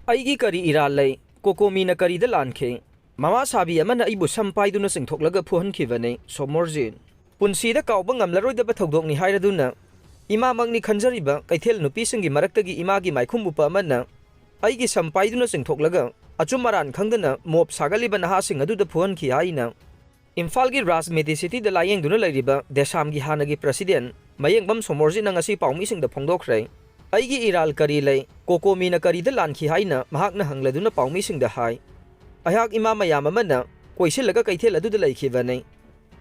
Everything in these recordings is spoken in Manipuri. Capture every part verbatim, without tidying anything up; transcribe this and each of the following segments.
ꯑꯩꯒꯤ ꯀꯔꯤ ꯏꯔꯥꯜ ꯂꯩ? ꯀꯣꯀꯣꯃꯤꯅ ꯀꯔꯤꯗ ꯂꯥꯟꯈꯤ? ꯃꯃꯥ ꯁꯥꯕꯤ ꯑꯃꯅ ꯑꯩꯕꯨ ꯁꯝ ꯄꯥꯏꯗꯨꯅ ꯆꯤꯡꯊꯣꯛꯂꯒ ꯐꯨꯍꯟꯈꯤꯕꯅꯤ, ꯁꯣꯃꯣꯔꯖꯤꯠ꯫ ꯄꯨꯟꯁꯤꯗ ꯀꯥꯎꯕ ꯉꯝꯂꯔꯣꯏꯗꯕ ꯊꯧꯗꯣꯛꯅꯤ ꯍꯥꯏꯔꯗꯨꯅ, ꯏꯃꯥꯃꯛꯅꯤ ꯈꯟꯖꯔꯤꯕ ꯀꯩꯊꯦꯜ ꯅꯨꯄꯤꯁꯤꯡꯒꯤ ꯃꯔꯛꯇꯒꯤ ꯏꯃꯥꯒꯤ ꯃꯥꯏꯈꯨꯝ ꯎꯞꯄ ꯑꯃꯅ ꯑꯩꯒꯤ ꯁꯝ ꯄꯥꯏꯗꯨꯅ ꯆꯤꯡꯊꯣꯛꯂꯒ ꯑꯆꯨꯝ ꯑꯔꯥꯟ ꯈꯪꯗꯅ ꯃꯣꯞ ꯁꯥꯒꯠꯂꯤꯕ ꯅꯍꯥꯁꯤꯡ ꯑꯗꯨꯗ ꯐꯨꯍꯟꯈꯤ ꯍꯥꯏꯅ ꯏꯝꯐꯥꯜꯒꯤ ꯔꯥꯖ ꯃꯦꯗꯤꯁꯤꯇꯤꯗ ꯂꯥꯌꯦꯡꯗꯨꯅ ꯂꯩꯔꯤꯕ ꯗꯦꯁꯥꯝꯒꯤ ꯍꯥꯟꯅꯒꯤ ꯄ꯭ꯔꯁꯤꯗꯦꯟ ꯃꯌꯦꯡꯕꯝ ꯁꯣꯃꯣꯔꯖꯤꯠꯅ ꯉꯁꯤ ꯄꯥꯎꯃꯤꯁꯤꯡꯗ ꯐꯣꯡꯗꯣꯛꯈ꯭ꯔꯦ꯫ ꯑꯩꯒꯤ ꯏꯔꯥꯜ ꯀꯔꯤ ꯂꯩ? ꯀꯣꯀꯣꯃꯤꯅ ꯀꯔꯤꯗ ꯂꯥꯟꯈꯤ ꯍꯥꯏꯅ ꯃꯍꯥꯛꯅ ꯍꯪꯂꯗꯨꯅ ꯄꯥꯎꯃꯤꯁꯤꯡꯗ ꯍꯥꯏ, ꯑꯩꯍꯥꯛ ꯏꯃꯥ ꯃꯌꯥꯝ ꯑꯃꯅ ꯀꯣꯏꯁꯤꯜꯂꯒ ꯀꯩꯊꯦꯜ ꯑꯗꯨꯗ ꯂꯩꯈꯤꯕꯅꯤ꯫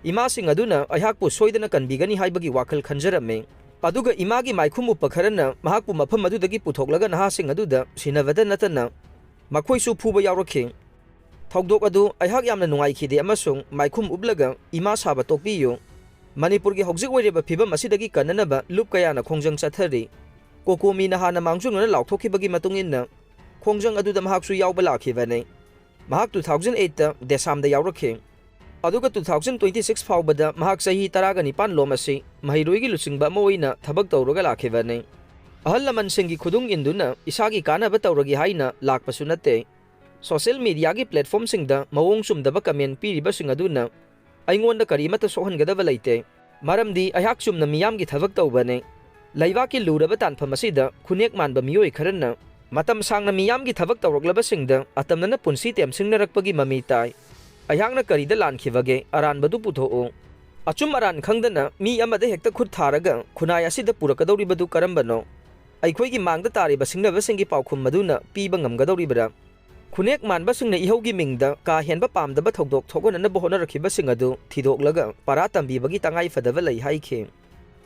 ꯏꯃꯥꯁꯤꯡ ꯑꯗꯨꯅ ꯑꯩꯍꯥꯛꯄꯨ ꯁꯣꯏꯗꯅ ꯀꯟꯕꯤꯒꯅꯤ ꯍꯥꯏꯕꯒꯤ ꯋꯥꯈꯜ ꯈꯟꯖꯔꯝꯃꯤ꯫ ꯑꯗꯨꯒ ꯏꯃꯥꯒꯤ ꯃꯥꯏꯈꯨꯝ ꯎꯞꯄ ꯈꯔꯅ ꯃꯍꯥꯛꯄꯨ ꯃꯐꯝ ꯑꯗꯨꯗꯒꯤ ꯄꯨꯊꯣꯛꯂꯒ ꯅꯍꯥꯁꯤꯡ ꯑꯗꯨꯗ ꯁꯤꯟꯅꯕꯗ ꯅꯠꯇꯅ ꯃꯈꯣꯏꯁꯨ ꯐꯨꯕ ꯌꯥꯎꯔꯛꯈꯤ꯫ ꯊꯧꯗꯣꯛ ꯑꯗꯨ ꯑꯩꯍꯥꯛ ꯌꯥꯝꯅ ꯅꯨꯡꯉꯥꯏꯈꯤꯗꯦ ꯑꯃꯁꯨꯡ ꯃꯥꯏꯈꯨꯝ ꯎꯞꯂꯒ ꯏꯃꯥ ꯁꯥꯕ ꯇꯣꯛꯄꯤꯌꯨ꯫ ꯃꯅꯤꯄꯨꯔꯒꯤ ꯍꯧꯖꯤꯛ ꯑꯣꯏꯔꯤꯕ ꯐꯤꯕꯝ ꯑꯁꯤꯗꯒꯤ ꯀꯟꯅꯅꯕ ꯂꯨꯞ ꯀꯌꯥꯅ ꯈꯣꯡꯖꯪ ꯆꯠꯊꯔꯤ꯫ ꯀꯣꯀꯣꯃꯤꯅ ꯍꯥꯟꯅ ꯃꯥꯡꯖꯧꯅꯅ ꯂꯥꯎꯊꯣꯛꯈꯤꯕꯒꯤ ꯃꯇꯨꯡ ꯏꯟꯅ ꯈꯣꯡꯖꯪ ꯑꯗꯨꯗ ꯃꯍꯥꯛꯁꯨ ꯌꯥꯎꯕ ꯂꯥꯛꯈꯤꯕꯅꯤ꯫ ꯃꯍꯥꯛ two thousand eight ꯗꯦꯁꯥꯝꯗ ꯌꯥꯎꯔꯛꯈꯤ꯫ ꯑꯗꯨꯒ two thousand twenty six ꯐꯥꯎꯕꯗ ꯃꯍꯥꯛ ꯆꯍꯤ ꯇꯔꯥꯒ ꯅꯤꯄꯥꯟ ꯂꯣꯝ ꯑꯁꯤ ꯃꯍꯩꯔꯣꯏꯒꯤ ꯂꯨꯆꯤꯡꯕ ꯑꯃ ꯑꯣꯏꯅ ꯊꯕꯛ ꯇꯧꯔꯒ ꯂꯥꯛꯈꯤꯕꯅꯤ꯫ ꯑꯍꯜ ꯂꯃꯟꯁꯤꯡꯒꯤ ꯈꯨꯗꯨꯡ ꯏꯟꯗꯨꯅ ꯏꯁꯥꯒꯤ ꯀꯥꯟꯅꯕ ꯇꯧꯔꯒꯦ ꯍꯥꯏꯅ ꯂꯥꯛꯄꯁꯨ ꯅꯠꯇꯦ꯫ ꯁꯣꯁꯤꯌꯦꯜ ꯃꯤꯗꯤꯌꯥꯒꯤ ꯄ꯭ꯂꯦꯠꯐꯣꯝꯁꯤꯡꯗ ꯃꯑꯣꯡ ꯆꯨꯝꯗꯕ ꯀꯃꯦꯟ ꯄꯤꯔꯤꯕꯁꯤꯡ ꯑꯗꯨꯅ ꯑꯩꯉꯣꯟꯗ ꯀꯔꯤꯃꯠꯇ ꯁꯣꯛꯍꯟꯒꯗꯕ ꯂꯩꯇꯦ, ꯃꯔꯝꯗꯤ ꯑꯩꯍꯥꯛ ꯆꯨꯝꯅ ꯃꯤꯌꯥꯝꯒꯤ ꯊꯕꯛ ꯇꯧꯕꯅꯤ꯫ ꯂꯩꯕꯥꯛꯀꯤ ꯂꯨꯔꯕ ꯇꯥꯟꯐꯝ ꯑꯁꯤꯗ ꯈꯨꯅꯦꯛ ꯃꯥꯟꯕ ꯃꯤꯑꯣꯏ ꯈꯔꯅ ꯃꯇꯝ ꯁꯥꯡꯅ ꯃꯤꯌꯥꯝꯒꯤ ꯊꯕꯛ ꯇꯧꯔꯛꯂꯕꯁꯤꯡꯗ ꯑꯇꯝꯅꯅ ꯄꯨꯟꯁꯤ ꯇꯦꯝꯁꯤꯡꯅꯔꯛꯄꯒꯤ ꯃꯃꯤ ꯇꯥꯏ꯫ ꯑꯩꯍꯥꯛꯅ ꯀꯔꯤꯗ ꯂꯥꯟꯈꯤꯕꯒꯦ? ꯑꯔꯥꯟꯕꯗꯨ ꯄꯨꯊꯣꯛꯎ꯫ ꯑꯆꯨꯝ ꯑꯔꯥꯟ ꯈꯪꯗꯅ ꯃꯤ ꯑꯃꯗ ꯍꯦꯛꯇ ꯈꯨꯠ ꯊꯥꯔꯒ ꯈꯨꯟꯅꯥꯏ ꯑꯁꯤꯗ ꯄꯨꯔꯛꯀꯗꯧꯔꯤꯕꯗꯨ ꯀꯔꯝꯕꯅꯣ? ꯑꯩꯈꯣꯏꯒꯤ ꯃꯥꯡꯗ ꯇꯥꯔꯤꯕ ꯁꯤꯡꯅꯕꯁꯤꯡꯒꯤ ꯄꯥꯎꯈꯨꯝ ꯑꯗꯨꯅ ꯄꯤꯕ ꯉꯝꯒꯗꯧꯔꯤꯕ꯭ꯔꯥ? ꯈꯨꯅꯦꯛ ꯃꯥꯟꯕꯁꯤꯡꯅ ꯏꯍꯧꯒꯤ ꯃꯤꯡꯗ ꯀꯥ ꯍꯦꯟꯕ ꯄꯥꯝꯗꯕ ꯊꯧꯗꯣꯛ ꯊꯣꯛꯍꯟꯅꯅꯕ ꯍꯣꯠꯅꯔꯛꯈꯤꯕꯁꯤꯡ ꯑꯗꯨ ꯊꯤꯗꯣꯛꯂꯒ ꯄꯔꯥ ꯇꯝꯕꯤꯕꯒꯤ ꯇꯉꯥꯏ ꯐꯗꯕ ꯂꯩ ꯍꯥꯏꯈꯤ꯫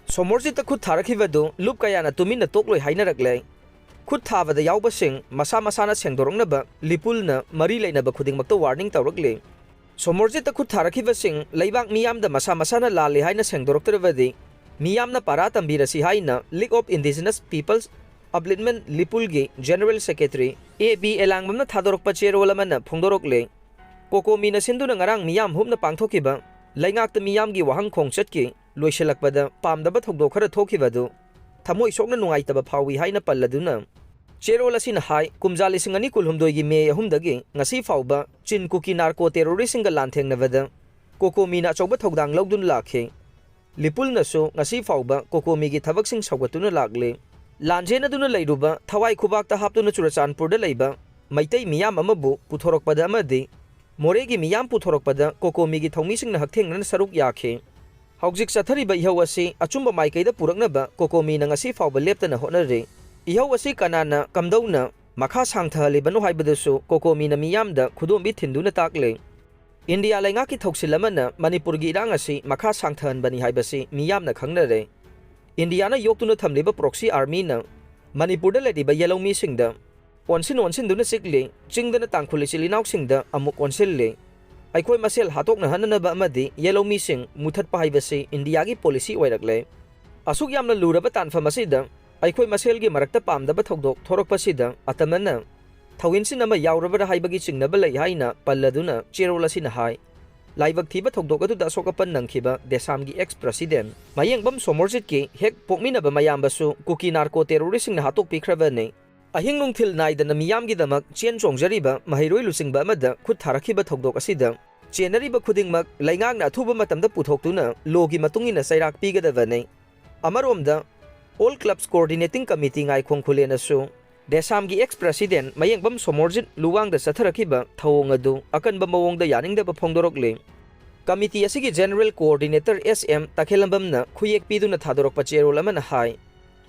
ꯁꯣꯃꯣꯔꯖꯤꯠꯇ ꯈꯨꯠ ꯊꯥꯔꯛꯈꯤꯕꯗꯨ ꯂꯨꯞ ꯀꯌꯥꯅ ꯇꯨꯃꯤꯟꯅ ꯇꯣꯛꯂꯣꯏ ꯍꯥꯏꯅꯔꯛꯂꯦ꯫ ꯈꯨꯠ ꯊꯥꯕꯗ ꯌꯥꯎꯕꯁꯤꯡ ꯃꯁꯥ ꯃꯁꯥꯅ ꯁꯦꯡꯗꯣꯔꯛꯅꯕ ꯂꯤꯄꯨꯜꯅ ꯃꯔꯤ ꯂꯩꯅꯕ ꯈꯨꯗꯤꯡꯃꯛꯇ ꯋꯥꯔꯅꯤꯡ ꯇꯧꯔꯛꯂꯤ꯫ ꯁꯣꯃꯣꯔꯖꯤꯠꯇ ꯈꯨꯠ ꯊꯥꯔꯛꯈꯤꯕꯁꯤꯡ ꯂꯩꯕꯥꯛ ꯃꯤꯌꯥꯝꯗ ꯃꯁꯥ ꯃꯁꯥꯅ ꯂꯥꯜꯂꯤ ꯍꯥꯏꯅ ꯁꯦꯡꯗꯣꯔꯛꯇ꯭ꯔꯕꯗꯤ ꯃꯤꯌꯥꯝꯅ ꯄꯔꯥ ꯇꯝꯕꯤꯔꯁꯤ ꯍꯥꯏꯅ League of Indigenous Peoples Upliftment ꯂꯤꯄꯨꯜꯒꯤ general secretary A B Elangbam ꯊꯥꯗꯣꯔꯛꯄ ꯆꯦꯔꯣꯜ ꯑꯃꯅ ꯐꯣꯡꯗꯣꯔꯛꯂꯦ꯫ ꯀꯣꯀꯣꯃꯤꯅ ꯁꯤꯟꯗꯨꯅ ꯉꯔꯥꯡ ꯃꯤꯌꯥꯝ ꯍꯨꯞꯅ ꯄꯥꯡꯊꯣꯛꯈꯤꯕ ꯂꯩꯉꯥꯛꯇ ꯃꯤꯌꯥꯝꯒꯤ ꯋꯥꯍꯪ ꯈꯣꯡꯆꯠꯀꯤ ꯂꯣꯏꯁꯤꯜꯂꯛꯄꯗ ꯄꯥꯝꯗꯕ ꯊꯧꯗꯣꯛ ꯈꯔ ꯊꯣꯛꯈꯤꯕ ꯑꯗꯨ ꯊꯃꯣꯏ ꯁꯣꯛꯅ ꯅꯨꯡꯉꯥꯏꯇꯕ ꯐꯥꯎꯏ ꯍꯥꯏꯅ ꯄꯜꯂꯗꯨꯅ, ꯆꯦꯔꯣꯜ ꯑꯁꯤꯅ ꯍꯥꯏ, ꯀꯨꯝꯖꯥ ꯂꯤꯁꯤꯡ ꯑꯅꯤ ꯀꯨꯟꯍꯨꯝꯗꯣꯏꯒꯤ ꯃꯦ ꯑꯍꯨꯝꯗꯒꯤ ꯉꯁꯤ ꯐꯥꯎꯕ ꯆꯤꯟ ꯀꯨꯀꯤ ꯅꯥꯔꯀꯣ ꯇꯦꯔꯣꯔꯤꯁꯁꯤꯡꯒ ꯂꯥꯟꯊꯦꯡꯅꯕꯗ ꯀꯣꯀꯣꯃꯤꯅ ꯑꯆꯧꯕ ꯊꯧꯗꯥꯡ ꯂꯧꯗꯨꯅ ꯂꯥꯛꯈꯤ꯫ ꯂꯤꯄꯨꯜꯅꯁꯨ ꯉꯁꯤ ꯐꯥꯎꯕ ꯀꯣꯀꯣꯃꯤꯒꯤ ꯊꯕꯛꯁꯤꯡ ꯁꯧꯒꯠꯇꯨꯅ ꯂꯥꯛꯂꯤ꯫ ꯂꯥꯟꯖꯦꯟꯅꯗꯨꯅ ꯂꯩꯔꯨꯕ, ꯊꯋꯥꯏ ꯈꯨꯕꯥꯛꯇ ꯍꯥꯞꯇꯨꯅ ꯆꯨꯔꯆꯥꯟꯄꯨꯔꯗ ꯂꯩꯕ ꯃꯩꯇꯩ ꯃꯤꯌꯥꯝ ꯑꯃꯕꯨ ꯄꯨꯊꯣꯔꯛꯄꯗ ꯑꯃꯗꯤ ꯃꯣꯔꯦꯒꯤ ꯃꯤꯌꯥꯝ ꯄꯨꯊꯣꯔꯛꯄꯗ ꯀꯣꯀꯣꯃꯤꯒꯤ ꯊꯧꯃꯤꯁꯤꯡꯅ ꯍꯛꯊꯦꯡꯅꯅ ꯁꯔꯨꯛ ꯌꯥꯈꯤ꯫ ꯍꯧꯖꯤꯛ ꯆꯠꯊꯔꯤꯕ ꯏꯍꯧ ꯑꯁꯤ ꯑꯆꯨꯝꯕ ꯃꯥꯏꯀꯩꯗ ꯄꯨꯔꯛꯅꯕ ꯀꯣꯀꯣꯃꯤꯅ ꯉꯁꯤ ꯐꯥꯎꯕ ꯂꯦꯞꯇꯅ ꯍꯣꯠꯅꯔꯤ꯫ ꯏꯍꯧ ꯑꯁꯤ ꯀꯅꯥꯅ ꯀꯝꯗꯧꯅ ꯃꯈꯥ ꯁꯥꯡꯊꯍꯜꯂꯤꯕꯅꯣ ꯍꯥꯏꯕꯗꯨꯁꯨ ꯀꯣꯀꯣꯃꯤꯅ ꯃꯤꯌꯥꯝꯗ ꯈꯨꯗꯣꯝꯕꯤ ꯊꯤꯟꯗꯨꯅ ꯇꯥꯛꯂꯦ꯫ ꯏꯟꯗꯤꯌꯥ ꯂꯩꯉꯥꯛꯀꯤ ꯊꯧꯁꯤꯜ ꯑꯃꯅ ꯃꯅꯤꯄꯨꯔꯒꯤ ꯏꯔꯥꯡ ꯑꯁꯤ ꯃꯈꯥ ꯁꯥꯡꯊꯍꯟꯕꯅꯤ ꯍꯥꯏꯕꯁꯤ ꯃꯤꯌꯥꯝꯅ ꯈꯪꯅꯔꯦ꯫ ꯏꯟꯗꯤꯌꯥꯅ ꯌꯣꯛꯇꯨꯅ ꯊꯝꯂꯤꯕ ꯄ꯭ꯔꯣꯛꯁꯤ ꯑꯥꯔꯃꯤꯅ ꯃꯅꯤꯄꯨꯔꯗ ꯂꯩꯔꯤꯕ ꯌꯦꯂꯧꯃꯤꯁꯤꯡꯗ ꯑꯣꯟꯁꯤꯟ ꯑꯣꯟꯁꯤꯟꯗꯨꯅ ꯆꯤꯛꯂꯤ, ꯆꯤꯡꯗꯅ ꯇꯥꯡꯈꯨꯜ ꯏꯆꯤꯜ ꯏꯅꯥꯎꯁꯤꯡꯗ ꯑꯃꯨꯛ ꯑꯣꯟꯁꯤꯜꯂꯤ꯫ ꯑꯩꯈꯣꯏ ꯃꯁꯦꯜ ꯍꯥꯠꯇꯣꯛꯅꯍꯟꯅꯅꯕ ꯑꯃꯗꯤ ꯌꯦꯂꯧꯃꯤꯁꯤꯡ ꯃꯨꯊꯠꯄ ꯍꯥꯏꯕꯁꯤ ꯏꯟꯗꯤꯌꯥꯒꯤ ꯄꯣꯂꯤꯁꯤ ꯑꯣꯏꯔꯛꯂꯦ꯫ ꯑꯁꯨꯛ ꯌꯥꯝꯅ ꯂꯨꯔꯕ ꯇꯥꯟꯐꯝ ꯑꯁꯤꯗ ꯑꯩꯈꯣꯏ ꯃꯁꯦꯜꯒꯤ ꯃꯔꯛꯇ ꯄꯥꯝꯗꯕ ꯊꯧꯗꯣꯛ ꯊꯣꯔꯛꯄꯁꯤꯗ ꯑꯇꯝꯅꯅ ꯊꯧꯏꯟꯁꯤꯟ ꯑꯃ ꯌꯥꯎꯔꯕ꯭ꯔꯥ ꯍꯥꯏꯕꯒꯤ ꯆꯤꯡꯅꯕ ꯂꯩ ꯍꯥꯏꯅ ꯄꯜꯂꯗꯨꯅ ꯆꯦꯔꯣꯜ ꯑꯁꯤꯅ ꯍꯥꯏ꯫ ꯂꯥꯏꯕꯛ ꯊꯤꯕ ꯊꯧꯗꯣꯛ ꯑꯗꯨꯗ ꯑꯁꯣꯛ ꯑꯄꯟ ꯅꯪꯈꯤꯕ ꯗꯦꯁꯥꯝꯒꯤ ꯑꯦꯛꯁ ꯄ꯭ꯔꯁꯤꯗꯦꯟ ꯃꯌꯦꯡꯕꯝ ꯁꯣꯃꯣꯔꯖꯤꯠꯀꯤ ꯍꯦꯛ ꯄꯣꯛꯃꯤꯟꯅꯕ ꯃꯌꯥꯝꯕꯁꯨ ꯀꯨꯀꯤ ꯅꯥꯔꯀꯣ ꯇꯦꯔꯣꯔꯤꯁꯁꯤꯡꯅ ꯍꯥꯠꯇꯣꯛꯄꯤꯈ꯭ꯔꯕꯅꯤ꯫ ꯑꯍꯤꯡ ꯅꯨꯡꯊꯤꯜ ꯅꯥꯏꯗꯅ ꯃꯤꯌꯥꯝꯒꯤꯗꯃꯛ ꯆꯦꯟ ꯆꯣꯡꯖꯔꯤꯕ ꯃꯍꯩꯔꯣꯏ ꯂꯨꯆꯤꯡꯕ ꯑꯃꯗ ꯈꯨꯠ ꯊꯥꯔꯛꯈꯤꯕ ꯊꯧꯗꯣꯛ ꯑꯁꯤꯗ ꯆꯦꯟꯅꯔꯤꯕ ꯈꯨꯗꯤꯡꯃꯛ ꯂꯩꯉꯥꯛꯅ ꯑꯊꯨꯕ ꯃꯇꯝꯗ ꯄꯨꯊꯣꯛꯇꯨꯅ ꯂꯣꯒꯤ ꯃꯇꯨꯡ ꯏꯟꯅ ꯆꯩꯔꯥꯛ ꯄꯤꯒꯗꯕꯅꯤ꯫ ꯑꯃꯔꯣꯝꯗ, ꯑꯣꯜ ꯀ꯭ꯂꯕꯁ ꯀꯣꯑꯣꯔꯗꯤꯅꯦꯇꯤꯡ ꯀꯃꯤꯇꯤ ꯉꯥꯏꯈꯣꯡ ꯈꯨꯂꯦꯟꯅꯁꯨ ꯗꯦꯁꯥꯝꯒꯤ ꯑꯦꯛꯁ ꯄ꯭ꯔꯁꯤꯗꯦꯟ ꯃꯌꯦꯡꯕꯝ ꯁꯣꯃꯣꯔꯖꯤꯠ ꯂꯨꯋꯥꯡꯗ ꯆꯠꯊꯔꯛꯈꯤꯕ ꯊꯧꯑꯣꯡ ꯑꯗꯨ ꯑꯀꯟꯕ ꯃꯑꯣꯡꯗ ꯌꯥꯅꯤꯡꯗꯕ ꯐꯣꯡꯗꯣꯔꯛꯂꯤ꯫ ꯀꯃꯤꯇꯤ ꯑꯁꯤꯒꯤ ꯖꯦꯅꯔꯦꯜ ꯀꯣꯑꯣꯔꯗꯤꯅꯦꯇꯔ ꯑꯦꯁ ꯑꯦꯝ ꯇꯈꯦꯜꯂꯝꯕꯝꯅ ꯈꯨꯌꯦꯛ ꯄꯤꯗꯨꯅ ꯊꯥꯗꯣꯔꯛꯄ ꯆꯦꯔꯣꯜ ꯑꯃꯅ ꯍꯥꯏ,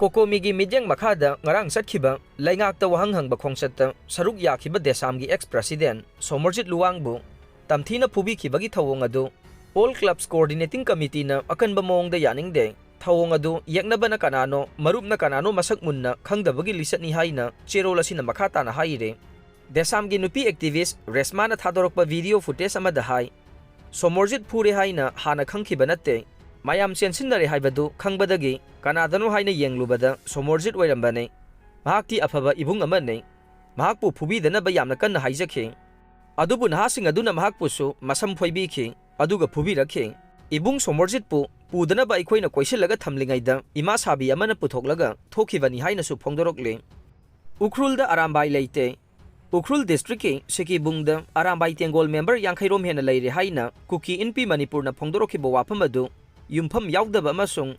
ꯀꯣꯀꯣꯃꯤꯒꯤ ꯃꯤꯠꯌꯦꯡ ꯃꯈꯥꯗ ꯉꯔꯥꯡ ꯆꯠꯈꯤꯕ ꯂꯩꯉꯥꯛꯇ ꯋꯥꯍꯪ ꯍꯪꯕ ꯈꯣꯡꯆꯠꯇ ꯁꯔꯨꯛ ꯌꯥꯈꯤꯕ ꯗꯦꯁꯥꯝꯒꯤ ꯑꯦꯛꯁ ꯄ꯭ꯔꯁꯤꯗꯦꯟ ꯁꯣꯃꯣꯔꯖꯤꯠ ꯂꯨꯋꯥꯡꯕꯨ ꯇꯝꯊꯤꯅ ꯐꯨꯕꯤꯈꯤꯕꯒꯤ ꯊꯧꯑꯣꯡ ꯑꯗꯨ ꯑꯣꯜ ꯀ꯭ꯂꯕꯁ ꯀꯣꯑꯣꯔꯗꯤꯅꯦꯇꯤꯡ ꯀꯃꯤꯇꯤꯅ ꯑꯀꯟꯕ ꯃꯑꯣꯡꯗ ꯌꯥꯅꯤꯡꯗꯦ꯫ ꯊꯧꯑꯣꯡ ꯑꯗꯨ ꯌꯦꯛꯅꯕꯅ ꯀꯅꯥꯅꯣ, ꯃꯔꯨꯞꯅ ꯀꯅꯥꯅꯣ ꯃꯁꯛ ꯃꯨꯟꯅ ꯈꯪꯗꯕꯒꯤ ꯂꯤꯆꯠꯅꯤ ꯍꯥꯏꯅ ꯆꯦꯔꯣꯜ ꯑꯁꯤꯅ ꯃꯈꯥ ꯇꯥꯅ ꯍꯥꯏꯔꯤ꯫ ꯗꯦꯁꯥꯝꯒꯤ ꯅꯨꯄꯤ ꯑꯦꯛꯇꯤꯚꯤꯁ ꯔꯦꯁꯃꯥꯅ ꯊꯥꯗꯣꯔꯛꯄ ꯚꯤꯗꯤꯑꯣ ꯐꯨꯇꯦꯖ ꯑꯃꯗ ꯍꯥꯏ, ꯁꯣꯃꯣꯔꯖꯤꯠ ꯐꯨꯔꯦ ꯍꯥꯏꯅ ꯍꯥꯟꯅ ꯈꯪꯈꯤꯕ ꯅꯠꯇꯦ꯫ ꯃꯌꯥꯝ ꯆꯦꯟꯁꯤꯟꯅꯔꯦ ꯍꯥꯏꯕꯗꯨ ꯈꯪꯕꯗꯒꯤ ꯀꯅꯥꯗꯅꯣ ꯍꯥꯏꯅ ꯌꯦꯡꯂꯨꯕꯗ ꯁꯣꯃꯣꯔꯖꯤꯠ ꯑꯣꯏꯔꯝꯕꯅꯤ꯫ ꯃꯍꯥꯛꯇꯤ ꯑꯐꯕ ꯏꯕꯨꯡ ꯑꯃꯅꯤ꯫ ꯃꯍꯥꯛꯄꯨ ꯐꯨꯕꯤꯗꯅꯕ ꯌꯥꯝꯅ ꯀꯟꯅ ꯍꯥꯏꯖꯈꯤ꯫ ꯑꯗꯨꯕꯨ ꯅꯍꯥꯁꯤꯡ ꯑꯗꯨꯅ ꯃꯍꯥꯛꯄꯨꯁꯨ ꯃꯁꯝ ꯐꯣꯏꯕꯤꯈꯤ, ꯑꯗꯨꯒ ꯐꯨꯕꯤꯔꯛꯈꯤ꯫ ꯏꯕꯨꯡ ꯁꯣꯃꯣꯔꯖꯤꯠꯄꯨ ꯄꯨꯗꯅꯕ ꯑꯩꯈꯣꯏꯅ ꯀꯣꯏꯁꯤꯜꯂꯒ ꯊꯝꯂꯤꯉꯩꯗ ꯏꯃꯥ ꯁꯥꯕꯤ ꯑꯃꯅ ꯄꯨꯊꯣꯛꯂꯒ ꯊꯣꯛꯈꯤꯕꯅꯤ ꯍꯥꯏꯅꯁꯨ ꯐꯣꯡꯗꯣꯔꯛꯂꯤ꯫ ꯎꯈ꯭ꯔꯨꯜꯗ ꯑꯔꯥꯝꯕꯥꯏ ꯂꯩꯇꯦ꯫ ꯎꯈ꯭ꯔꯨꯜ ꯗꯤꯁꯇ꯭ꯔꯤꯛꯀꯤ ꯁꯤꯀꯤꯕꯨꯡꯗ ꯑꯔꯥꯝꯕꯥꯏ ꯇꯦꯡꯒꯣꯜ ꯃꯦꯝꯕꯔ ꯌꯥꯡꯈꯩ ꯔꯣꯝ ꯍꯦꯟꯅ ꯂꯩꯔꯦ ꯍꯥꯏꯅ ꯀꯨꯀꯤ ꯏꯟꯄꯤ ꯃꯅꯤꯄꯨꯔꯅ ꯐꯣꯡꯗꯣꯔꯛꯈꯤꯕ ꯋꯥꯐꯝ ꯑꯗꯨ ꯌꯨꯝꯐꯝ ꯌꯥꯎꯗꯕ ꯑꯃꯁꯨꯡ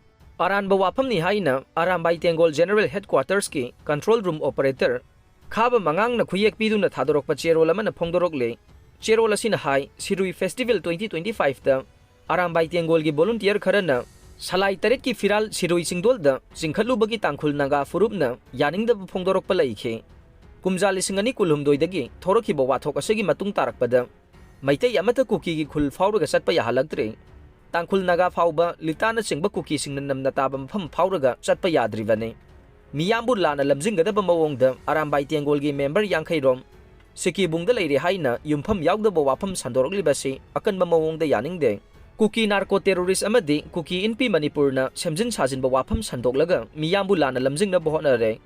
ꯑꯔꯥꯟꯕ ꯋꯥꯐꯝꯅꯤ ꯍꯥꯏꯅ ꯑꯔꯥꯝꯕꯥꯏ ꯇꯦꯡꯒꯣꯜ ꯖꯦꯅꯔꯦꯜ ꯍꯦꯗꯀ꯭ꯋꯥꯇꯔꯁꯀꯤ ꯀꯟꯇ꯭ꯔꯣꯜ ꯔꯨꯝ ꯑꯣꯄꯔꯦꯇꯔ ꯈꯥꯕ ꯃꯉꯥꯡꯅ ꯈꯨꯌꯦꯛ ꯄꯤꯗꯨꯅ ꯊꯥꯗꯣꯔꯛꯄ ꯆꯦꯔꯣꯜ ꯑꯃꯅ ꯐꯣꯡꯗꯣꯔꯛꯂꯦ꯫ ꯆꯦꯔꯣꯜ ꯑꯁꯤꯅ ꯍꯥꯏ, ꯁꯤꯔꯨꯏ ꯐꯦꯁꯇꯤꯚꯦꯜ ꯇ꯭ꯋꯦꯟꯇꯤ ꯇ꯭ꯋꯦꯟꯇꯤ ꯐꯥꯏꯚꯇ ꯑꯔꯥꯝꯕꯥꯏ ꯇꯦꯡꯒꯣꯜꯒꯤ ꯚꯣꯂꯨꯟꯇꯤꯌꯔ ꯈꯔꯅ ꯁꯂꯥꯏ ꯇꯔꯦꯠꯀꯤ ꯐꯤꯔꯥꯜ ꯁꯤꯔꯨꯏ ꯆꯤꯡꯗꯣꯜꯗ ꯆꯤꯡꯈꯠꯂꯨꯕꯒꯤ ꯇꯥꯡꯈꯨꯜ ꯅꯥꯒꯥ ꯐꯨꯔꯨꯞꯅ ꯌꯥꯅꯤꯡꯗꯕ ꯐꯣꯡꯗꯣꯔꯛꯄ ꯂꯩꯈꯤ꯫ ꯀꯨꯝꯖꯥ ꯂꯤꯁꯤꯡ ꯑꯅꯤ ꯀꯨꯟꯍꯨꯝꯗꯣꯏꯗꯒꯤ ꯊꯣꯔꯛꯈꯤꯕ ꯋꯥꯊꯣꯛ ꯑꯁꯤꯒꯤ ꯃꯇꯨꯡ ꯇꯥꯔꯛꯄꯗ ꯃꯩꯇꯩ ꯑꯃꯠꯇ ꯀꯨꯀꯤꯒꯤ ꯈꯨꯜ ꯐꯥꯎꯔꯒ ꯆꯠꯄ ꯌꯥꯍꯜꯂꯛꯇ꯭ꯔꯦ꯫ ꯇꯥꯡꯈꯨꯜ ꯅꯥꯒꯥ ꯐꯥꯎꯕ ꯂꯤꯇꯥꯅꯆꯤꯡꯕ ꯀꯨꯀꯤꯁꯤꯡꯅ ꯅꯝꯅ ꯇꯥꯕ ꯃꯐꯝ ꯐꯥꯎꯔꯒ ꯆꯠꯄ ꯌꯥꯗ꯭ꯔꯤꯕꯅꯤ꯫ ꯃꯤꯌꯥꯝꯕꯨ ꯂꯥꯟꯅ ꯂꯝꯖꯤꯡꯒꯗꯕ ꯃꯑꯣꯡꯗ ꯑꯔꯥꯝꯕꯥꯏ ꯇꯦꯡꯒꯣꯜꯒꯤ ꯃꯦꯝꯕꯔ ꯌꯥꯡꯈꯩ ꯔꯣꯝ ꯁꯤꯀꯤꯕꯨꯡꯗ ꯂꯩꯔꯦ ꯍꯥꯏꯅ ꯌꯨꯝꯐꯝ ꯌꯥꯎꯗꯕ ꯋꯥꯐꯝ ꯁꯟꯗꯣꯔꯛꯂꯤꯕꯁꯤ ꯑꯀꯟꯕ ꯃꯑꯣꯡꯗ ꯌꯥꯅꯤꯡꯗꯦ꯫ ꯀꯨꯀꯤ ꯅꯥꯔꯀꯣ ꯇꯦꯔꯣꯔꯤꯁ ꯑꯃꯗꯤ ꯀꯨꯀꯤ ꯏꯟꯄꯤ ꯃꯅꯤꯄꯨꯔꯅ ꯁꯦꯝꯖꯤꯟ ꯁꯥꯖꯤꯟꯕ ꯋꯥꯐꯝ ꯁꯟꯗꯣꯛꯂꯒ ꯃꯤꯌꯥꯝꯕꯨ ꯂꯥꯟꯅ ꯂꯝꯖꯤꯡꯅꯕ ꯍꯣꯠꯅꯔꯦ꯫